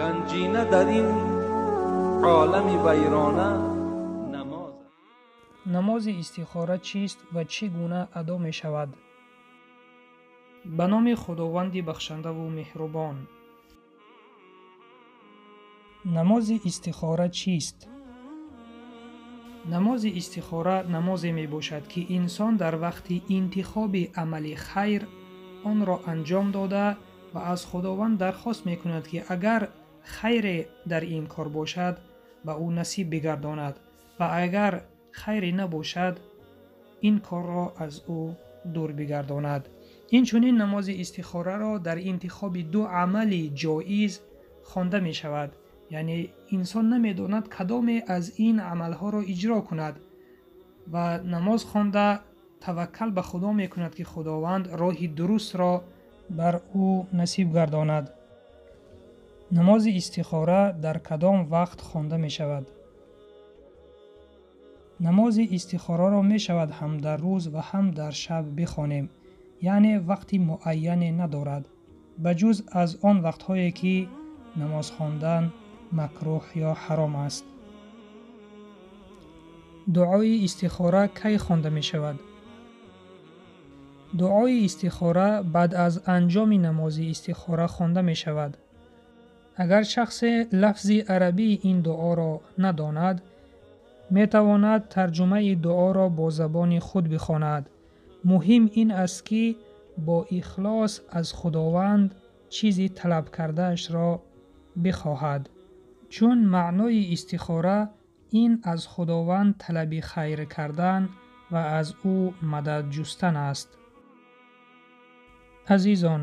Ганҷина дар ин олами вайрона намоз. Намози истихора чист ва чӣ гуна адо мешавад? Ба номи Худованди бахшандаву меҳрубон. Намози истихора чист? Намози истихора намозе мебошад, ки инсон дар вақти интихоби амали хайр онро анҷом дода ва аз Худованд дархост мекунад, ки агар хайре дар ин кор бошад, ба ӯ насиб бигардонад ва агар хайре набошад, ин корро аз ӯ дур бигардонад. Инчунин намози истихораро дар интихоби ду амали ҷоиз хонда мешавад, яъне инсон намедонад кадоме аз ин амалҳоро иҷро кунад ва намоз хонда таваккал ба Худо мекунад, ки Худованд роҳи дурустро бар ӯ насиб гардонад. Намози истихора дар кадом вақт хонда мешавад? Намози истихораро мешавад ҳам дар рӯз ва ҳам дар шаб бихонем, яъне вақти муайяне надорад, ба ҷуз аз он вақтҳое ки намоз хондан макрӯҳ ё ҳаром аст. Дуои истихора кай хонда мешавад? Дуои истихора баъд аз анҷоми намози истихора хонда мешавад. Агар шахсе лафзи арабии ин дуоро надонад, метавонад тарҷумаи дуоро бо забони худ бихонад. Муҳим ин аст, ки бо ихлос аз Худованд чизи талаб кардаашро бихоҳад, чун маънои истихора ин аз Худованд талаби хайр кардан ва аз ӯ мадад ҷустан аст. Азизон,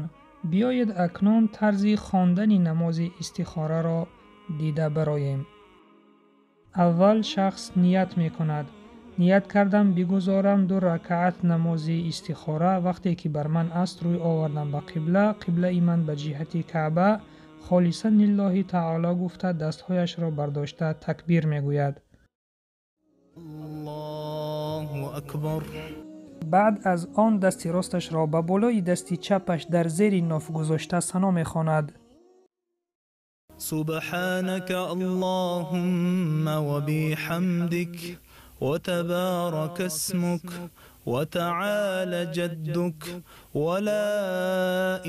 биёед акнун тарзи хондани намози истихораро дида бароем. Аввал шахс ният мекунад. Ният кардам бигузорам ду ракаат намози истихора, вақте ки бар ман аст рӯй овардам ба қибла, қиблаи ман ба ҷиҳати Каъба, холисан лиллоҳи таоло гуфта дастҳояшро бардошта такбир мегӯяд. Аллоҳу акбар. Баъд аз он дасти росташро ба болои дасти чапаш дар зери ноф гузошта сано мехонад. Субҳанака Аллоҳумма ва биҳамдик ва табарака исмук ва таъола ҷаддук ва ла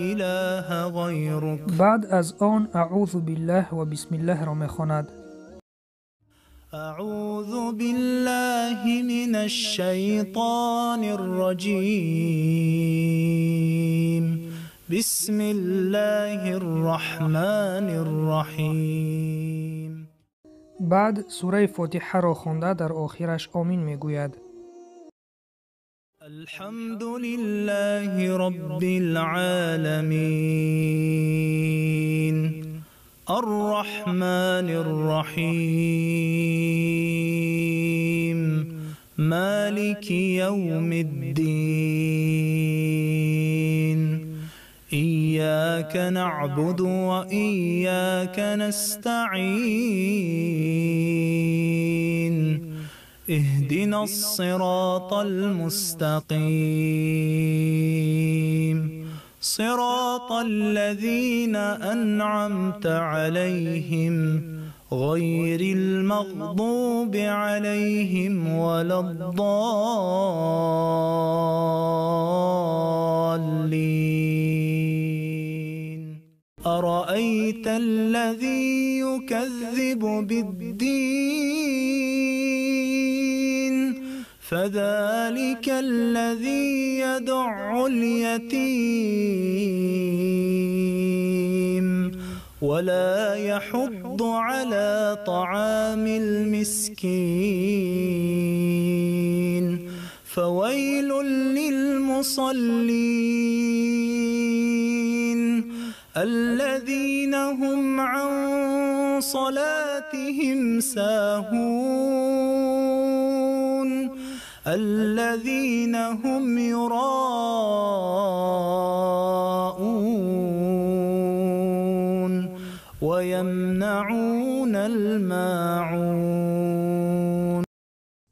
илаҳа ғайрук. Баъд аз он аъузу биллаҳ ва бисмиллаҳро мехонад. أعوذ بالله من الشيطان الرجيم. بسم الله الرحمن الرحيم. بعد سوره فاتحه را خوانده در آخرش آمین میگوید. الحمد لله رب العالمين الرحمن الرحيم مالك يوم الدين إياك نعبد وإياك نستعين اهدنا الصراط المستقيم صراط الذين أنعمت عليهم غير المغضوب عليهم ولا الضالين. أرأيت الذي يكذب بالدين فذلك الذي يدع اليتيم ولا يحض على طعام المسكين فويل للمصلين الذين هم عن صلاتهم ساهون الذين هم يراءون ويمنعون الماعون.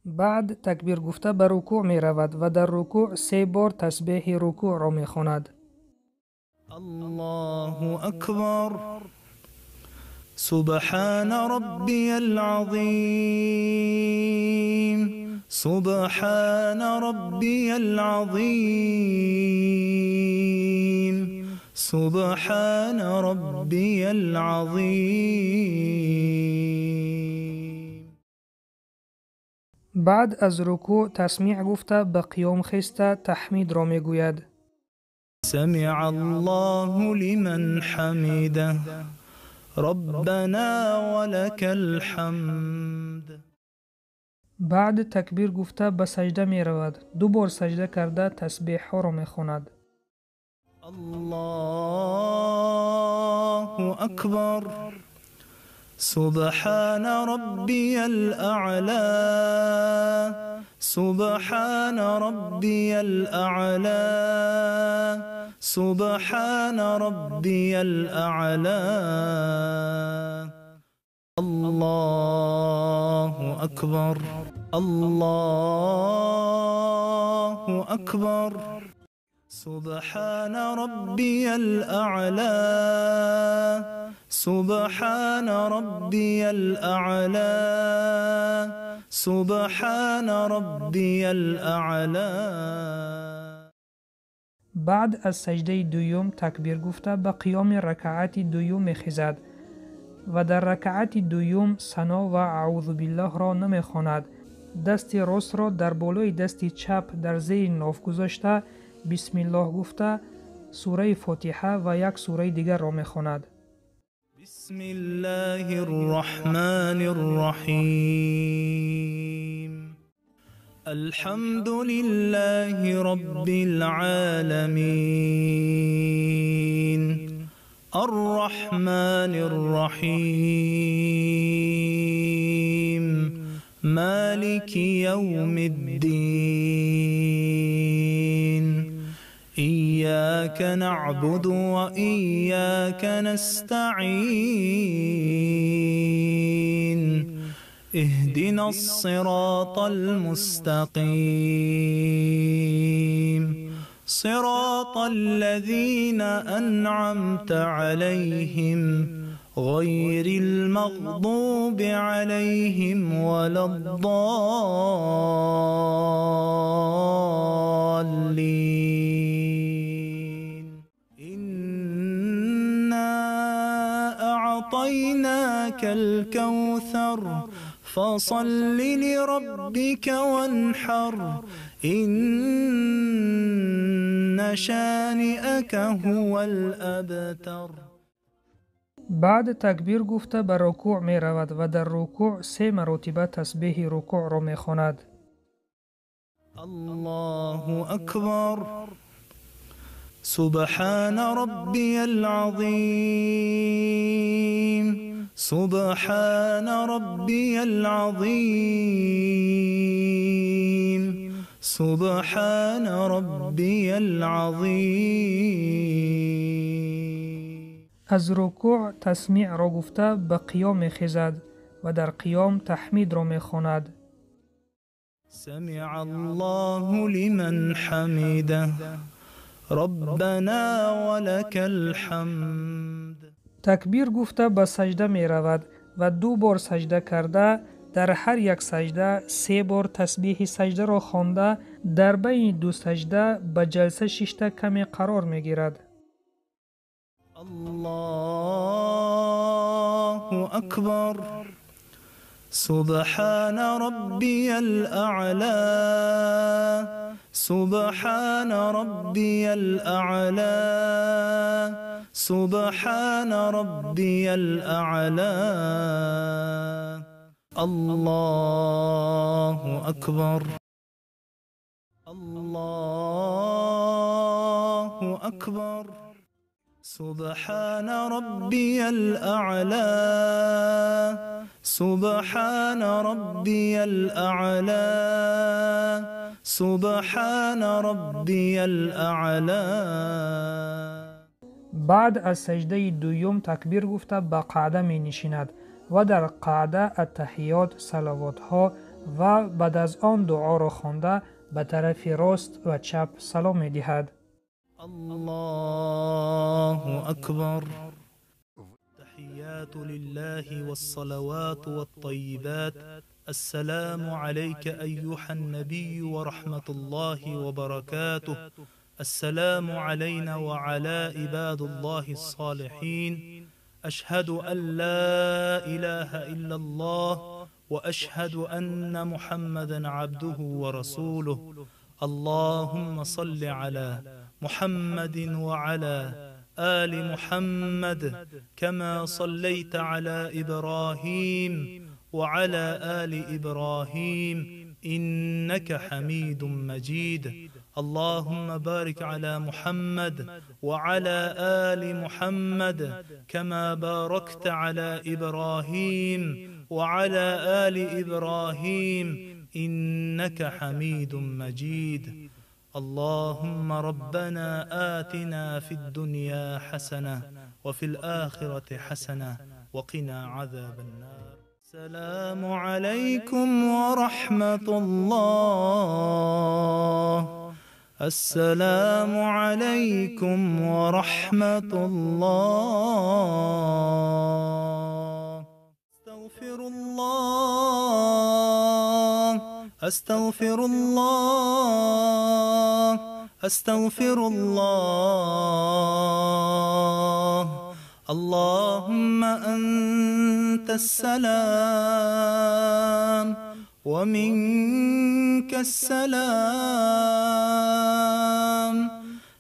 بعد تکبیر گفته به رکوع می رود و در رکوع 3 بار تسبیح رکوع را می خواند. الله اکبر. سبحان ربي العظيم، سبحان ربي العظيم، سبحان ربي العظيم. بعد از رکوع تسمیع گفته به قیام خسته تحمید را میگوید. سمع الله لمن حمده، ربنا ولك الحمد. بعد تکبیر گفته به سجده می رود. دو بار سجده کرده تسبیح ها را می خواند. الله اکبر. سبحان ربی الاعلی، سبحان ربی الاعلی، سبحان ربی الاعلی. الله اکبر، الله اکبر. سبحان ربی الاعلی، سبحان ربی الاعلی، سبحان ربی الاعلی. بعد از سجده دوم تکبیر گفته به قیام رکعت دوم میخیزد و در رکعت دوم ثنا و اعوذ بالله را نمیخواند. دست راست را در بالای دست چپ در زیر ناف گذاشته بسم الله گفته سوره فاتحه و یک سوره دیگر را میخواند. بسم الله الرحمن الرحیم. الحمد لله رب العالمین، الرحمن الرحیم، مالک یوم الدین، إياك نعبد وإياك نستعين، اهدنا الصراط المستقيم، صراط الذين أنعمت عليهم غير المغضوب عليهم ولا الضالين. إنا أعطيناك الكوثر فصل لربك وانحر، إن شانئك هو الأبتر. بعد تکبیر گفته به رکوع می رود و در رکوع 3 مرتبه تسبیح رکوع را می خواند. الله اکبر. سبحان ربی العظیم، سبحان ربی العظیم، سبحان ربی العظیم. از رکوع تسمیع را گفته به قیام میخیزد و در قیام تحمید را میخواند. سمع الله لمن حمده، ربنا ولك الحمد. تکبیر گفته به سجده می رود و 2 بار سجده کرده در هر یک سجده 3 بار تسبیح سجده را خوانده در بین 2 سجده به جلسه ششته کمی قرار می گیرد. الله اکبر. سبحان ربی الاعلی، سبحان ربی الاعلی، سبحان ربی الاعلی. الله اکبر، الله اکبر. سبحان ربی الاعلی، سبحان ربی الاعلی، سبحان ربی الاعلی. بعد از سجده دوم تکبیر گفته به قعده می نشیند و در قعده التحیات، صلوات ها و بعد از آن دعا را خوانده به طرف راست و چپ سلام می دهد. الله اکبر. تحیات لله والصلوات والطيبات. السلام عليك أيها النبي ورحمة الله وبركاته. السلام علينا وعلى عباد الله الصالحين. أشهد أن لا إله إلا الله وأشهد أن محمدا عبده ورسوله. اللهم صل على محمد وعلى آل محمد كما صليت على إبراهيم وعلى آل إبراهيم إنك حميد مجيد. اللهم بارك على محمد وعلى آل محمد كما باركت على إبراهيم وعلى آل إبراهيم إنك حميد مجيد. اللهم ربنا آتنا في الدنيا حسنة وفي الآخرة حسنة وقنا عذاب النار. السلام عليكم ورحمة الله. السلام عليكم ورحمة الله. أستغفر الله، أستغفر الله، أستغفر الله. اللهم أنت السلام ومنك السلام،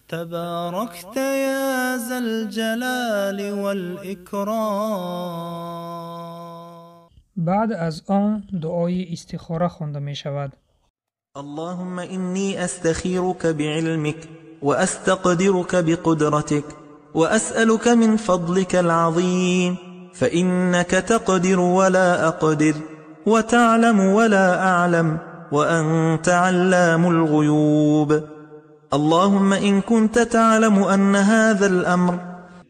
تباركت يا ذا الجلال والإكرام. بعد از آن دعای استخاره خوانده می شود. اللهم إني أستخيرك بعلمك وأستقدرك بقدرتك وأسألك من فضلك العظيم، فإنك تقدر ولا أقدر وتعلم ولا أعلم وأنت علام الغيوب. اللهم إن كنت تعلم أن هذا الأمر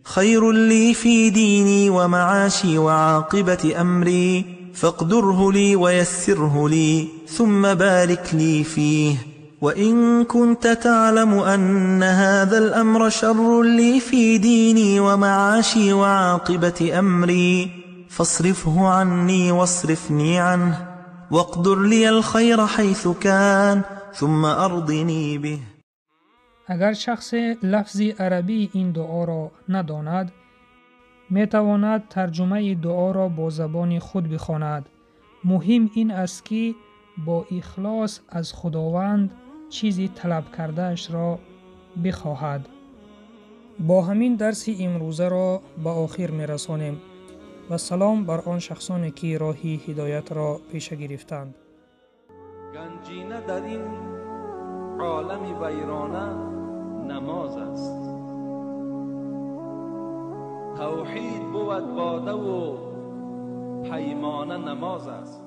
خير لي في ديني ومعاشي وعاقبة أمري فاقدره لي ويسره لي ثم بارك لي فيه، وإن كنت تعلم أن هذا الأمر شر لي في ديني ومعاشي وعاقبة أمري فاصرفه عني واصرفني عنه واقدر لي الخير حيث كان ثم أرضني به. اگر شخص لفظ عربی این دعا را نداند، می تواند ترجمه دعا را با زبان خود بخواند. مهم این است که با اخلاص از خداوند چیزی طلب کرده‌اش را بخواهد. با همین درس امروزه را به آخر می رسانیم و سلام بر آن شخصانی که راه هدایت را پیش گرفتند. گنجینه در این عالم ویرانه نماز است. توحید بود باده و پیمانه نماز است.